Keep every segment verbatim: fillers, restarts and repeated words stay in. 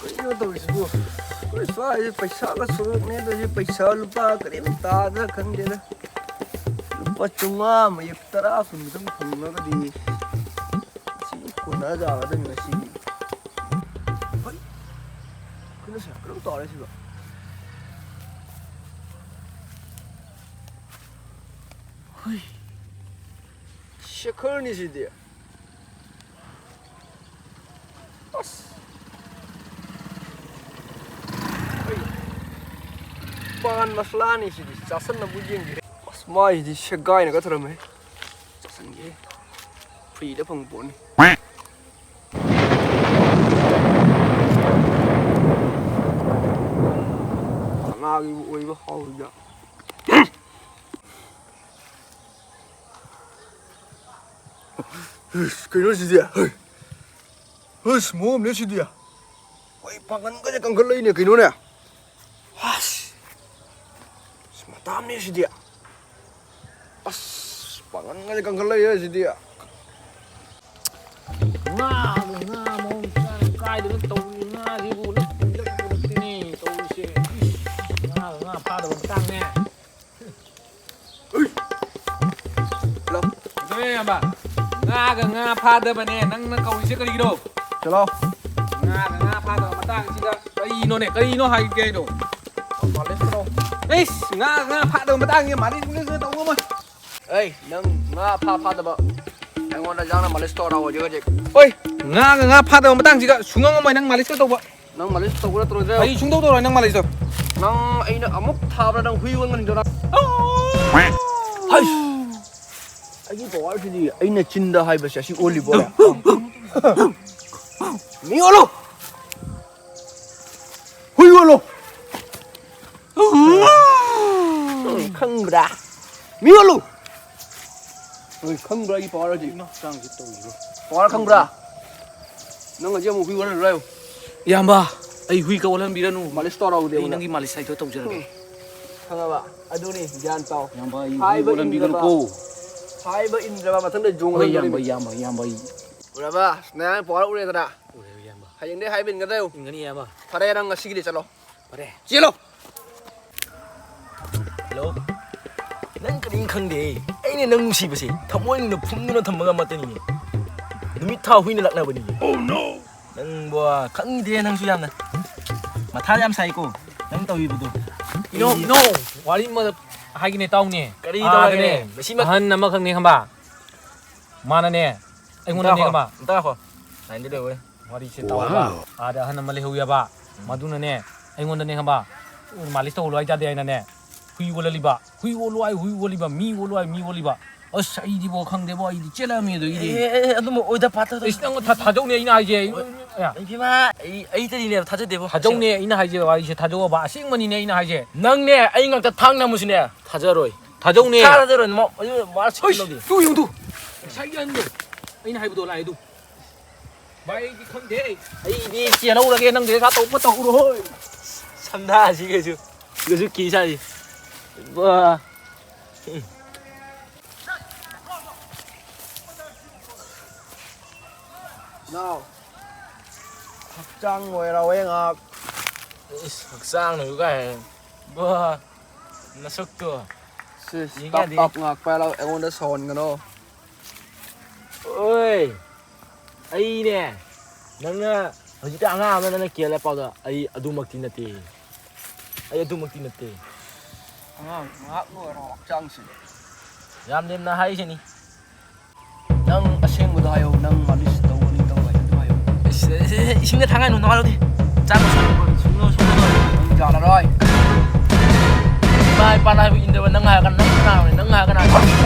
ꯀꯩꯅꯣ ꯇꯧꯔꯤꯁꯤꯕꯨ? ꯑꯩꯈꯣꯏ ꯁ꯭ꯋꯥꯏꯁꯦ ꯄꯩꯁꯥꯒ ꯁꯣꯔꯣꯛꯅꯦ ꯇꯧꯔꯤꯁꯦ, ꯄꯩꯁꯥ ꯂꯨꯄꯥ ꯀꯔꯤꯝ ꯇꯥꯗ꯭ꯔꯥ ꯈꯪꯗꯦꯗ꯫ ꯂꯨꯄꯥ ꯆꯥꯝꯃꯉꯥ ꯑꯃ ꯇꯔꯥ ꯀꯨꯟꯗꯪ ꯐꯪꯉꯒꯗꯤ ꯁꯤ ꯀꯣꯟꯅꯖꯒꯗꯕꯅꯤ ꯉꯁꯤꯒꯤ꯫ ꯍꯣꯏ, ꯀꯩꯅꯣ ꯁꯦ, ꯀꯩꯅꯣꯝ ꯇꯧꯔꯦ ꯁꯤꯕꯣ꯫ ꯍꯣꯏ, ꯁꯦꯈꯔꯅꯤ ꯁꯤꯗꯤ꯫ ꯑꯁ꯫ ꯑꯩ ꯄꯥꯟ ꯃꯁꯂꯥꯅꯤ ꯁꯤꯗꯤ, ꯆꯥꯁꯟꯅꯕꯨ ꯌꯦꯡꯒꯦ꯫ ꯑꯁ, ꯃꯥꯏꯁꯤꯗꯤ ꯁꯦꯒꯥꯏꯅꯒ ꯊꯔꯝꯃꯦ꯫ ꯆꯥꯁꯟꯒꯦ꯫ ꯐ꯭ꯔꯤꯗ ꯐꯪꯕ ꯄꯣꯠꯅꯤ꯫ ꯁꯅꯥꯒꯤꯕꯨ ꯑꯣꯏꯕ ꯍꯥꯎꯔꯤꯕ꯫ ꯏꯁ, ꯀꯩꯅꯣ ꯁꯤꯗꯤ? ꯍꯩ! ꯏꯁ, ꯃꯑꯣꯡ ꯑꯃꯅꯦ ꯁꯤꯗꯤ꯫ ꯍꯣꯏ, ꯄꯥꯡꯒꯟꯒꯁꯦ ꯀꯟꯈꯠꯂꯛꯏꯅꯦ ꯀꯩꯅꯣꯅꯦ꯫ ꯑꯁ! ꯑꯁ, ꯃꯇꯥ ꯑꯃꯅꯦ ꯁꯤꯗꯤ꯫ ꯑꯁ, ꯄꯥꯡꯒꯟꯒꯁꯦ ꯀꯟꯈꯠꯂꯛꯏꯍꯦ ꯁꯤꯗꯤ꯫ ꯉꯥ, ꯉꯥ ꯃꯑꯣꯡ ꯆꯥꯅ ꯀꯥꯏꯗꯅ ꯇꯧꯔꯤ ꯉꯥꯁꯤꯕꯨ ꯂꯛ-, ꯂꯛ-, ꯂꯛꯇꯦꯅꯦ ꯇꯧꯔꯤꯁꯦ꯫ ꯏꯁ, ꯉꯥ, ꯉꯥ ꯐꯥꯗꯕ ꯃꯇꯥꯡꯅꯦ꯫ ꯍꯜꯂꯣ꯫ ꯀꯩꯗꯧꯔꯦ, ꯏꯌꯥꯝꯕ? ꯉꯥꯒ ꯉꯥ ꯐꯥꯗꯕꯅꯦ ꯅꯪꯅ ꯀꯧꯔꯤꯁꯦ ꯀꯔꯤꯒꯤꯅꯣ? ꯆꯠꯂꯣ꯫ ꯉꯥꯒ ꯉꯥ ꯐꯥꯗꯕ ꯃꯇꯥꯡꯁꯤꯗ ꯀꯔꯤꯅꯣꯅꯦ? ꯀꯔꯤꯅꯣ ꯍꯥꯏꯒꯦ ꯍꯥꯏꯗꯣ? ꯃꯥꯂꯤꯁ ꯇꯧꯔꯣ꯫ ꯑꯩꯁ, ꯉꯥ ꯉꯥ ꯐꯥꯗꯕ ꯃꯇꯥꯡꯁꯤꯗ ꯃꯥꯂꯤꯁ ꯃꯨꯂꯤꯁ ꯇꯧ ꯉꯝꯃꯣꯏ꯫ ꯑꯩ, ꯅꯪ ꯉꯥ ꯐꯥ ꯐꯥꯗꯕ ꯑꯩꯉꯣꯟꯗ ꯌꯥꯝꯅ ꯃꯥꯂꯤꯁ ꯇꯧꯔ ꯍꯧꯖꯤꯛ ꯍꯧꯖꯤꯛ꯫ ꯍꯣꯏ, ꯉꯥꯒ ꯉꯥ ꯐꯥꯗꯕ ꯃꯇꯥꯡꯁꯤꯒ ꯁꯨꯡꯉꯝ ꯉꯝꯃꯣꯏ ꯅꯪ ꯃꯥꯂꯤꯁꯀ ꯇꯧꯕ꯫ ꯅꯪ ꯃꯥꯂꯤꯁ ꯇꯧꯒꯗ꯭ꯔꯣ ꯅꯠꯇ꯭ꯔꯒ? ꯑꯩ ꯁꯨꯡꯇꯧ ꯇꯧꯔꯣꯏ ꯅꯪ ꯃꯥꯂꯤꯁꯇꯣ꯫ ꯅꯪ ꯑꯩꯅ ꯑꯃꯨꯛ ꯊꯥꯕꯗ ꯅꯪ ꯍꯨꯏ ꯑꯣꯟꯒꯅꯤꯗꯣ ꯅꯪ꯫ ꯍꯩꯁ! ꯑꯩꯒꯤ ꯄꯋꯥꯔꯁꯤꯗꯤ ꯑꯩꯅ ꯆꯤꯟꯗ ꯍꯥꯏꯕꯁꯦ ꯑꯁꯤ ꯑꯣꯜꯂꯤꯕꯣ? ꯃꯤ ꯑꯣꯜꯂꯨ! ꯍꯨꯏ ꯑꯣꯜꯂꯨ! ꯈꯪꯕ꯭ꯔꯥ? ꯃꯤ ꯑꯣꯜꯂꯨ! ꯍꯣꯏ, ꯈꯪꯕ꯭ꯔꯥ ꯑꯩꯒꯤ ꯄꯋꯥꯔ ꯍꯧꯖꯤꯛ? ꯏꯃꯥ, ꯍꯛꯆꯥꯡꯁꯦ ꯇꯧꯔꯤꯕ꯭ꯔꯣ? ꯄꯋꯥꯔ ꯈꯪꯕ꯭ꯔꯥ? ꯅꯪ ꯍꯧꯖꯤꯛ ꯑꯃꯨꯛ ꯍꯨꯏ ꯑꯣꯜꯍꯟꯂꯨꯔꯥ ꯍꯥꯏꯌꯨ꯫ ꯏꯌꯥꯝꯕ, ꯑꯩ ꯍꯨꯏꯒ ꯑꯣꯜꯍꯟꯕꯤꯔꯅꯨ꯫ ꯃꯥꯂꯤꯁ ꯇꯧꯔꯛꯎꯗꯤ ꯑꯩ ꯑꯩꯉꯣꯟꯗ꯫ ꯅꯪꯒꯤ ꯃꯥꯂꯤꯁ ꯍꯥꯏꯗꯣ ꯇꯧꯖꯔꯒꯦ꯫ ꯎꯝ꯫ ꯈꯪꯉꯕ? ꯑꯗꯨꯅꯤ, ꯒ꯭ꯌꯥꯟ ꯇꯥꯎ꯫ ꯏꯌꯥꯝꯕ, ꯑꯩ ꯍꯨꯏ ꯍꯥꯏꯕ ꯑꯣꯜꯍꯟꯕꯤꯒꯅꯨꯀꯣ꯫ ꯏꯟꯗ꯭ꯔꯕ, ꯍꯥꯏꯕ ꯏꯟꯗ꯭ꯔꯕ ꯃꯊꯪꯗ ꯍꯣꯏ, ꯏꯌꯥꯝꯕ, ꯖꯣꯡꯗꯣꯔꯤꯕꯅꯤ꯫ ꯏꯌꯥꯝꯕ, ꯏꯌꯥꯝꯕ, ꯑꯩ ꯎꯔꯕ? ꯅꯌꯥꯝ ꯄꯋꯥꯔ ꯎꯔꯦꯗꯅ? ꯎꯔꯦ, ꯏꯌꯥꯝꯕ꯫ ꯍꯌꯦꯡꯗꯩ ꯍꯥꯏꯕ ꯏꯟꯒꯗ꯭ꯔꯣ? ꯏꯟꯒꯅꯤ, ꯏꯌꯥꯝꯕ꯫ ꯐꯔꯦ, ꯅꯪ ꯉꯁꯤꯒꯤꯗꯤ ꯆꯠꯂꯣ꯫ ꯐꯔꯦ꯫ ꯆꯦꯜꯂꯣ! ꯍꯜꯂꯣ꯫ ꯅꯪ ꯀꯔꯤꯝ ꯈꯪꯗꯦ꯫ ꯑꯩꯅ ꯅꯪ ꯅꯨꯡꯁꯤꯕꯁꯦ ꯊꯃꯣꯏꯅꯨꯡꯗ ꯐꯨꯝꯗꯨꯅ ꯊꯝꯕꯒ ꯑꯃꯠꯇꯅꯤꯅꯦ꯫ ꯅꯨꯃꯤꯠ ꯊꯥ ꯍꯨꯏꯅ ꯂꯥꯛꯅꯕꯅꯤꯅꯦ꯫ ꯅꯪꯕꯣ, ꯈꯪꯗꯦ ꯅꯪꯁꯨ ꯌꯥꯝꯅ꯫ ꯃꯊꯥ ꯌꯥꯝ ꯁꯥꯏꯀꯣ, ꯅꯪ ꯇꯧꯔꯤꯕꯗꯣ꯫ ꯏꯅꯣ, ꯏꯅꯣ, ꯋꯥꯔꯤ ꯑꯃ ꯍꯥꯏꯒꯦꯅꯦ, ꯇꯥꯎꯅꯦ꯫ ꯀꯔꯤ ꯑꯥꯗꯅꯦ, ꯇꯧꯔꯒꯦꯅꯦ? ꯃꯁꯤ ꯃ- ꯑꯍꯟ ꯑꯃꯈꯛꯅꯦ ꯈꯪꯕ꯫ ꯃꯥꯅꯅꯦ, ꯑꯩꯉꯣꯟꯗꯅꯦ ꯈꯪꯕ꯫ ꯑꯝꯇ ꯉꯥꯏꯈꯣ꯫ ꯂꯥꯏꯟꯗ ꯂꯩꯌꯨꯍꯦ꯫ ꯋꯥꯔꯤꯁꯦ ꯇꯥꯎꯕ꯫ ꯋꯥꯎ꯫ ꯑꯥꯗ ꯑꯍꯟ ꯑꯃ ꯂꯩꯍꯧꯋꯦꯕ꯫ ꯎꯝ꯫ ꯃꯗꯨꯅꯅꯦ, ꯑꯩꯉꯣꯟꯗꯅꯦ ꯈꯪꯕ, ꯃꯥꯂꯤꯁ ꯇꯧꯍꯜꯂꯣ ꯍꯥꯏ ꯇꯥꯗꯦ ꯍꯥꯏꯅꯅꯦ, ꯍꯨꯏ ꯑꯣꯜꯍꯜꯂꯤꯕ꯫ ꯍꯨꯏ ꯑꯣꯜꯂꯣ ꯍꯥꯏ, ꯍꯨꯏ ꯑꯣꯜꯂꯤꯕ, ꯃꯤ ꯑꯣꯜꯂꯣ ꯍꯥꯏ, ꯃꯤ ꯑꯣꯜꯂꯤꯕ꯫ ꯑꯁ, ꯑꯩꯗꯤꯕꯣ ꯈꯪꯗꯦꯕꯣ, ꯑꯩꯗꯤ ꯆꯦꯜꯂꯛꯑꯃꯤ ꯑꯗꯨꯒꯤꯗꯤ꯫ ꯑꯦ, ꯑꯦ, ꯑꯦ, ꯑꯗꯨꯝꯕ ꯑꯣꯏꯗ ꯄꯥꯗ ꯇꯧ-, ꯏꯁ, ꯅꯪ ꯊꯥ-, ꯊꯥꯖꯧꯅꯦ ꯑꯩꯅ ꯍꯥꯏꯁꯦ꯫ ꯑꯣꯏ-, ꯑꯦ꯫ ꯏꯕꯦꯝꯃ, ꯑꯩ, ꯑꯩꯇꯗꯤꯅꯦ ꯊꯥꯖꯗꯦꯕꯣ꯫ ꯊꯥꯖꯧꯅꯦ ꯑꯩꯅ ꯍꯥꯏꯁꯦ, ꯋꯥꯔꯤꯁꯦ ꯊꯥꯖꯧꯑꯕ, ꯑꯁꯦꯡꯕꯅꯤꯅꯦ ꯑꯩꯅ ꯍꯥꯏꯁꯦ꯫ ꯅꯪꯅꯦ ꯑꯩ ꯉꯥꯛꯇ ꯊꯥꯡ ꯅꯝꯃꯨꯁꯨꯅꯦ ꯊꯥꯖꯔꯣꯏ꯫ ꯊꯥꯖꯧꯅꯦ꯫ ꯊꯥꯖꯔꯣꯏ, ꯃꯥ-, ꯑꯗꯨ ꯃꯥ ꯁꯤꯠ ꯍꯩꯁ, ꯂꯧꯗꯦ꯫ ꯇꯨ ꯌꯦꯡꯉꯨ ꯇꯨ꯫ ꯉꯁꯥꯏꯒꯤ ꯑꯍꯟꯗꯣ, ꯑꯩꯅ ꯍꯥꯏꯕꯗꯣ ꯂꯥꯛꯑꯦ ꯑꯗꯨ꯫ ꯚꯥꯏ, ꯑꯩꯗꯤ ꯈꯪꯗꯦ꯫ ꯑꯩꯗꯤ ꯆꯦꯜꯍꯧꯔꯒꯦ, ꯅꯪꯗꯤ ꯅꯁꯥ ꯇꯧꯕ ꯇꯧꯔꯣ ꯍꯣꯏ꯫ ꯁꯝꯗꯥꯁꯤ ꯀꯩꯁꯨ, ꯀꯩꯁꯨ ꯀꯤ ꯁꯥꯔꯤ꯫ ꯕꯥ꯫ ꯅꯥꯎ, ꯍꯛꯆꯥꯡ ꯑꯣꯏꯔꯥꯎꯋꯦ ꯉꯥꯏꯍꯥꯛ꯫ ꯏꯁ, ꯍꯛꯆꯥꯡꯅ ꯀꯥꯏ꯫ ꯕꯥ, ꯅꯁꯛꯇꯣ꯫ ꯁꯤꯁ, ꯌꯦꯡ ꯇꯞ ꯌꯥꯗꯦ꯫ ꯇꯞ ꯉꯥꯛꯄ ꯌꯥꯔꯣꯏ, ꯑꯩꯉꯣꯟꯗ ꯁꯥꯎꯍꯟꯒꯅꯣ꯫ ꯑꯣꯏ, ꯑꯩꯅꯦ, ꯅꯪꯅ ꯍꯧꯖꯤꯛꯇ ꯑꯉꯥꯡ ꯑꯃ ꯅꯪꯅ ꯀꯦꯜꯂꯦ ꯄꯥꯎꯗ, ꯑꯩ ꯑꯗꯨꯃꯛꯇꯤ ꯅꯠꯇꯦ꯫ ꯑꯩ ꯑꯗꯨꯃꯛꯇꯤ ꯅꯠꯇꯦ꯫ ꯑꯉꯥꯡ ꯉꯥꯏꯍꯥꯛ ꯂꯣꯏꯔꯣ ꯍꯛꯆꯥꯡꯁꯦ꯫ ꯌꯥꯝ ꯂꯦꯝꯅ ꯍꯥꯏꯁꯤꯅꯤ꯫ ꯅꯪ ꯑꯁꯦꯡꯕꯗꯣ ꯍꯥꯏꯌꯣ, ꯅꯪ ꯃꯥꯂꯤꯁ ꯇꯧꯒꯅꯤ ꯇꯧꯔꯣꯏ ꯑꯗꯨ ꯍꯥꯏꯌꯣ꯫ ꯏꯁ, ꯏꯁ, ꯏꯁꯤꯡꯗ ꯊꯥꯡꯉꯥꯏꯅꯨ ꯅꯋꯥꯂꯧꯗꯦ꯫ ꯆꯥꯛ ꯁꯨꯡꯅꯣ ꯁꯨꯡꯅꯣ ꯅꯪ ꯌꯥꯔꯔꯣꯏ꯫ ꯏꯃꯥ ꯏꯄꯥꯅ ꯍꯥꯏꯕ ꯏꯟꯗꯕ ꯅꯪ ꯍꯥꯏꯔꯒ ꯅꯪ ꯀꯅꯥꯅꯣ? ꯅꯪ ꯍꯥꯏꯔꯒ ꯀꯅꯥꯅꯣ?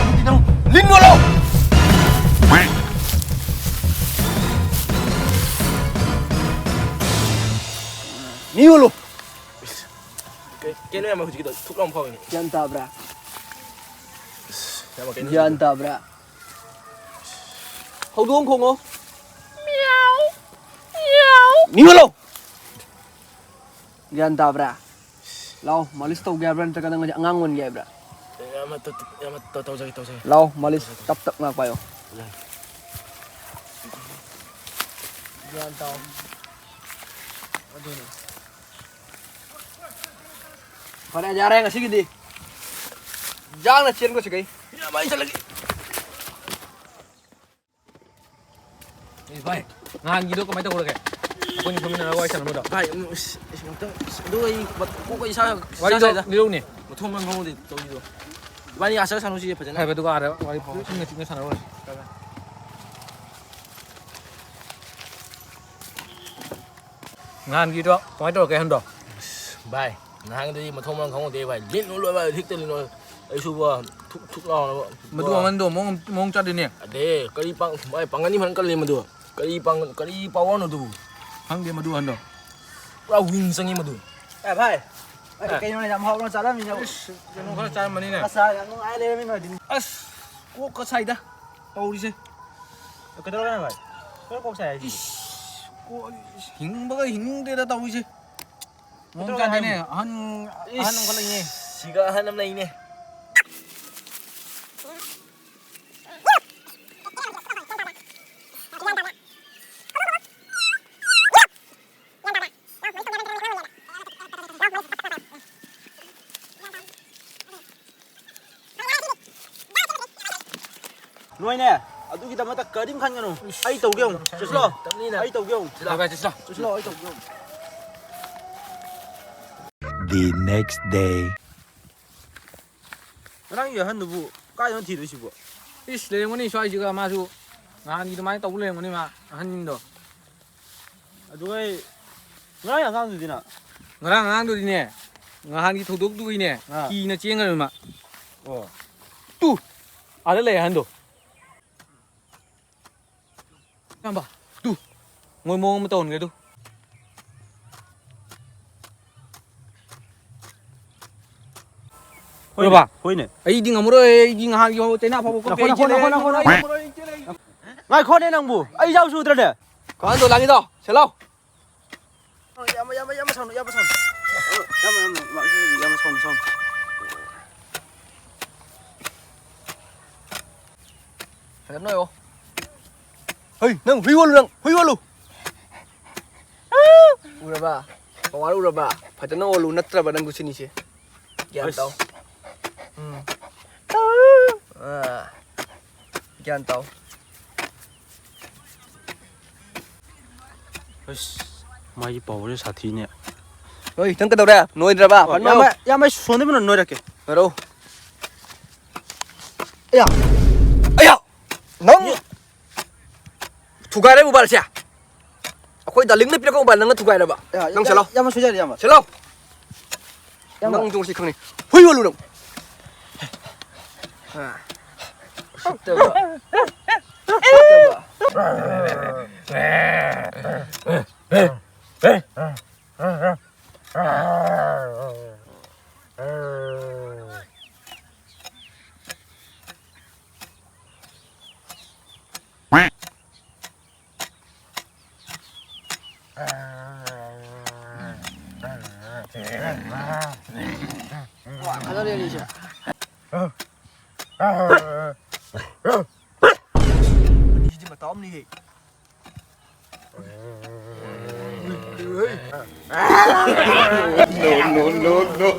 ꯅꯪ ꯂꯤꯟ ꯑꯣꯜꯂꯣ! ꯃꯤ ꯑꯣꯜꯂꯣ! ꯀꯩ-, ꯀꯩꯅꯣ ꯌꯥꯝ ꯍꯧꯖꯤꯛꯀꯤꯗꯣ ꯊꯨꯛ ꯂꯥꯎ ꯐꯥꯎꯏꯅꯦ꯫ ꯒ꯭ꯌꯥꯟ ꯇꯥꯕ꯭ꯔꯥ? ꯏꯁ, ꯌꯥꯝ ꯀꯩꯅꯣ ꯒ꯭ꯌꯥꯟ ꯍꯧꯖꯤꯛꯀꯤꯗꯣ꯫ ꯇꯥꯕ꯭ꯔꯥ? ꯍꯧꯗꯣꯡ ꯈꯣꯡꯉꯣ꯫ ꯃꯤꯌꯥꯎ꯫ ꯃꯤꯌꯥꯎ꯫ ꯃꯤ ꯑꯣꯜꯂꯣ꯫ ꯒ꯭ꯌꯥꯟ ꯇꯥꯕ꯭ꯔꯥ? ꯂꯥꯎ, ꯃꯥꯂꯤꯁ ꯇꯧꯒꯦ ꯍꯥꯏꯕ꯭ꯔꯥ ꯅꯠꯇ꯭ꯔꯒ ꯅꯪ ꯍꯧꯖꯤꯛ ꯑꯉꯥꯡ ꯑꯣꯟꯒꯦ ꯍꯥꯏꯕ꯭ꯔꯥ? ꯑꯦ, ꯑꯃ ꯇ-, ꯇ-, ꯑꯃ ꯇ-, ꯇꯧꯖꯒꯦ, ꯇꯧꯖꯒꯦ꯫ ꯂꯥꯎ, ꯃꯥꯂꯤꯁ ꯇꯞ ꯇꯞ ꯉꯥꯛ ꯄꯥꯏꯌꯣ꯫ ꯌꯥꯏ꯫ ꯒ꯭ꯌꯥꯟ ꯇꯥꯎ꯫ ꯐꯔꯦ, ꯌꯥꯔꯦ ꯉꯁꯤꯒꯤꯗꯤ꯫ ꯌꯥꯡꯅ ꯆꯦꯟꯈꯣ ꯁꯤꯈꯩ꯫ ꯌꯥꯝ ꯍꯩ ꯆꯠꯂꯒꯦ꯫ ꯑꯦ ꯚꯥꯏ, ꯅꯍꯥꯟꯒꯤꯗꯣ ꯀꯃꯥꯏꯅ ꯇꯧꯈ꯭ꯔꯒꯦ? ꯑꯩꯈꯣꯏꯅ ꯐꯝꯃꯤꯟꯅꯔꯒ ꯋꯥꯔꯤ ꯁꯥꯟꯅꯕꯗꯣ꯫ ꯚꯥꯏ, ꯎꯝ, ꯑꯁ, ꯑꯁ, ꯑꯝꯇꯪ, ꯑꯁ, ꯑꯗꯨ ꯑꯩ ꯃꯠ-, ꯀꯣꯛ ꯑꯩ ꯏꯁꯥ, ꯏꯁꯥ ꯋꯥꯔꯤꯗꯣ ꯁꯥꯏꯗ꯫ ꯂꯤꯔꯧꯅꯦ꯫ ꯃꯊꯣꯡ ꯃꯔꯝ ꯈꯪꯍꯧꯗꯦ ꯇꯧꯔꯤꯗꯣ꯫ ꯏꯕꯥꯅꯤ ꯑꯥ ꯆꯠꯂ ꯁꯥꯟꯅꯧꯁꯤꯌꯦ ꯐꯖꯅ꯫ ꯍꯥꯏꯕ ꯑꯗꯨꯒ ꯑꯥꯗ ꯋꯥꯔꯤ ꯐꯥꯎ ꯏꯪꯅ ꯆꯤꯛꯅ ꯁꯥꯟꯅꯔꯨꯔꯁꯤ꯫ ꯅꯍꯥꯟꯒꯤꯗꯣ ꯀꯃꯥꯏꯅ ꯇꯧꯔꯛꯀꯦ ꯑꯍꯟꯗꯣ? ꯑꯁ, ꯚꯥꯏ, ꯅꯍꯥꯟꯒꯤꯗꯨꯗꯤ ꯃꯊꯣꯡ ꯃꯔꯝ ꯈꯪꯍꯧꯗꯦ, ꯚꯥꯏ꯫ ꯂꯤꯠ ꯅꯨ ꯂꯣꯏ, ꯚꯥꯏ, ꯍꯤꯛꯇ ꯂꯤꯠ ꯅꯨ꯫ ꯑꯩꯁꯨ, ꯕꯣ, ꯊꯨꯛ ꯊꯨꯛ ꯂꯥꯎꯅꯕ, ꯃꯗꯨ ꯕꯣ꯫ ꯑꯍꯟꯗꯣ ꯃꯑꯣꯡ, ꯃꯑꯣꯡ ꯆꯥꯗꯦꯅꯦ꯫ ꯑꯗꯦ, ꯀꯔꯤ ꯄꯥꯡ-, ꯃꯥꯏ ꯄꯥꯡꯒꯜꯗꯤ ꯐꯖꯅ ꯀꯜꯂꯤ ꯃꯗꯨ꯫ ꯀꯔꯤ ꯄꯥꯡ-, ꯀꯔꯤ ꯄꯋꯥꯔꯅꯣ ꯑꯗꯨꯕꯨ? ꯈꯪꯗꯦ ꯃꯗꯨ ꯑꯍꯟꯗꯣ꯫ ꯄꯨꯔꯥ ꯋꯤꯡ ꯆꯪꯉꯤ ꯃꯗꯨ꯫ ꯑꯦ, ꯚꯥꯏ, ꯑꯦ, ꯑꯦ꯫ ꯀꯩꯅꯣꯅꯦ, ꯌꯥꯝ ꯍꯥꯎꯅ ꯆꯥꯔꯝꯃꯤꯅꯦ꯫ ꯏꯁ, ꯀꯩꯅꯣ ꯈꯔ ꯆꯥꯔꯝꯃꯅꯤꯅꯦ꯫ ꯑꯁ, ꯌꯥꯝ ꯅꯨꯡꯉꯥꯏ ꯂꯩꯔꯝꯃꯤꯅꯦ ꯍꯧꯖꯤꯛ꯫ ꯑꯁ, ꯀꯣꯛꯀ ꯁꯥꯏꯗ ꯇꯧꯔꯤꯁꯦ꯫ ꯀꯩꯗꯧꯔꯒꯦ, ꯚꯥꯏ? ꯀꯣꯛ ꯁꯥꯏ ꯍꯥꯏꯁꯤꯕꯨ? ꯏꯁ, ꯀꯣꯛ, ꯏꯁ, ꯍꯤꯡꯕꯒ ꯍꯤꯡꯅꯤꯡꯗꯦꯗ ꯇꯧꯔꯤꯁꯦ꯫ ꯃꯑꯣꯡ ꯀꯩꯗꯧꯔꯒꯦ ꯆꯥꯗꯦꯅꯦ꯫ ꯍꯥꯏꯕꯅꯣ? ꯑꯍꯟ, ꯑꯍꯟ ꯑꯃꯈꯛ ꯂꯩꯅꯦ꯫ ꯏꯁ, ꯁꯤꯒ ꯑꯍꯟ ꯑꯃ ꯂꯩꯅꯦ꯫ ꯅꯣꯏꯅꯦ, ꯑꯗꯨꯒꯤꯗꯃꯛꯇ ꯀꯔꯤꯝ ꯈꯟꯒꯅꯨ꯫ ꯑꯩ ꯇꯧꯒꯦ ꯌꯦꯡꯉꯨ꯫ ꯆꯠꯁꯤꯂꯣ꯫ ꯇꯞꯅꯤꯅ꯫ ꯑꯩ ꯇꯧꯒꯦ ꯌꯦꯡꯉꯨ꯫ ꯆꯠꯁꯤꯂꯣ꯫ ꯚꯥꯏ, ꯚꯥꯏ, ꯆꯠꯁꯤꯂꯣ꯫ ꯆꯠꯁꯤꯂꯣ, ꯑꯩ ꯇꯧꯒꯦ ꯌꯦꯡꯉꯨ꯫ The next day. ꯉꯔꯥꯡꯒꯤ ꯑꯍꯟꯗꯨꯕꯨ ꯀꯥꯏꯗꯅꯣ ꯊꯤꯗꯣꯏꯁꯤꯕꯨ? ꯏꯁ, ꯂꯩꯔꯝꯒꯅꯤ ꯁ꯭ꯋꯥꯏꯁꯤꯒ꯫ ꯃꯥꯁꯨ ꯅꯍꯥꯟꯒꯤ ꯑꯗꯨꯃꯥꯏꯅ ꯇꯧꯕ ꯂꯩꯔꯝꯒꯅꯤ ꯃꯥ, ꯑꯍꯟꯁꯤꯡꯗꯣ꯫ ꯑꯗꯨꯒ ꯑꯩ ꯉꯔꯥꯡ ꯑꯉꯥꯡꯗꯨꯗꯤꯅ? ꯉꯔꯥꯡ ꯑꯉꯥꯡꯗꯨꯗꯤꯅꯦ, ꯅꯍꯥꯟꯒꯤ ꯊꯧꯗꯣꯛꯇꯨꯒꯤꯅꯦ, ꯑꯥ꯫ ꯀꯤꯅ ꯆꯦꯟꯈ꯭ꯔꯃꯤ ꯃꯥ꯫ ꯑꯣ꯫ ꯇꯨ! ꯑꯥꯗ ꯂꯩ ꯑꯍꯟꯗꯣ꯫ ꯏꯌꯥꯝꯕ, ꯇꯨ! ꯃꯣꯏ ꯃꯑꯣꯡ ꯑꯃ ꯇꯧꯍꯟꯈ꯭ꯔꯦ ꯇꯨ꯫ ꯍꯣꯏꯅꯦ, ꯎꯔꯕ? ꯍꯣꯏꯅꯦ꯫ ꯑꯩꯗꯤ ꯉꯝꯃꯔꯣꯏ, ꯑꯩꯗꯤ ꯉꯍꯥꯟꯒꯤ ꯆꯩꯅꯥ ꯐꯥꯎꯕ ꯀꯞꯄꯦ, ꯅꯈꯣ, ꯑꯩ ꯅꯈꯣ, ꯆꯦꯜꯂꯦ, ꯅꯈꯣ, ꯑꯩ ꯅꯈꯣ, ꯉꯝꯃꯔꯣꯏ, ꯅꯈꯣ꯫ ꯑꯩ ꯆꯦꯜꯂꯦ, ꯑꯩ ꯉꯥꯏꯈꯣꯅꯦ ꯅꯪꯕꯨ, ꯑꯩ ꯏꯆꯥꯎ ꯆꯨꯗ꯭ꯔꯅꯦ? ꯀꯃꯥꯟꯗꯣ ꯂꯥꯡꯉꯤꯗꯣ, ꯁꯦꯂꯥꯎ꯫ ꯌꯥꯝꯕ, ꯌꯥꯝꯕ, ꯌꯥꯝꯕ ꯁꯥꯎꯅꯨ, ꯌꯥꯝꯕ ꯁꯥꯎꯅꯨ꯫ ꯌꯥꯝꯕ, ꯌꯥꯝꯕ, ꯌꯥꯝꯕ ꯁꯥꯎꯅꯨ, ꯁꯥꯎꯅꯨ꯫ ꯐꯖꯅ ꯅꯣꯏꯌꯣ꯫ ꯍꯩ, ꯅꯪ ꯍꯨꯏ ꯑꯣꯜꯂꯨ, ꯅꯪ ꯍꯨꯏ ꯑꯣꯜꯂꯨ꯫ ꯎꯔꯕ? ꯄꯋꯥꯔ ꯎꯔꯕ? ꯐꯖꯅ ꯑꯣꯜꯂꯨ, ꯅꯠꯇ꯭ꯔꯕ ꯅꯪ ꯒꯨꯁꯤꯅꯤꯁꯦ꯫ ꯒ꯭ꯌꯥꯟ ꯑꯁ꯫ ꯇꯥꯎ꯫ ꯎꯝ꯫ ꯑꯥ꯫ ꯒ꯭ꯌꯥꯟ ꯇꯥꯎ꯫ ꯑꯁ, ꯃꯥꯒꯤ ꯄꯋꯥꯔꯁꯦ ꯁꯥꯊꯤꯅꯦ꯫ ꯍꯣꯏ, ꯅꯪ ꯀꯩꯗꯧꯔꯦ? ꯅꯣꯏꯗ꯭ꯔꯕ? ꯑꯣ, ꯐꯟ ꯏꯌꯥꯝꯕ, ꯃꯌꯥꯝ꯫ ꯏꯌꯥꯝꯕ, ꯑꯩ ꯁꯣꯟꯗꯩ ꯐꯅ ꯅꯣꯏꯔꯛꯀꯦ꯫ ꯅꯣꯏꯔꯛꯎ꯫ ꯑꯌꯥ! ꯑꯌꯥ! ꯅꯪ ꯊꯨꯒꯥꯏꯔꯦ ꯃꯣꯕꯥꯏꯜꯁꯦ꯫ ꯑꯩꯈꯣꯏ ꯗꯥꯔꯂꯤꯡꯅ ꯄꯤꯔꯛꯄ ꯃꯣꯕꯥꯏꯜ ꯅꯪꯅ ꯊꯨꯒꯥꯏꯔꯕ? ꯑꯌꯥ, ꯅꯪ ꯏꯌꯥ-, ꯆꯠꯂꯣ꯫ ꯏꯌꯥꯝꯕ ꯁꯣꯏꯖꯔꯦ, ꯏꯌꯥꯝꯕ꯫ ꯆꯠꯂꯣ꯫ ꯏꯌꯥꯝꯕ꯫ ꯅꯪ ꯉꯁꯤ ꯈꯪꯅꯤ꯫ ꯍꯨꯏ ꯑꯣꯜꯂꯨ ꯅꯪ꯫ ꯑꯥ꯫ ꯎꯁꯤꯠꯇꯕ꯫ ꯎꯁꯤꯠꯇꯕ꯫ ꯋꯥ, ꯐꯖꯔꯦ ꯑꯅꯤꯁꯦ꯫ ꯑꯅꯤꯁꯤꯗꯤ ꯃꯇꯥꯎ ꯑꯃꯅꯤꯍꯦ꯫ No, no, no, no.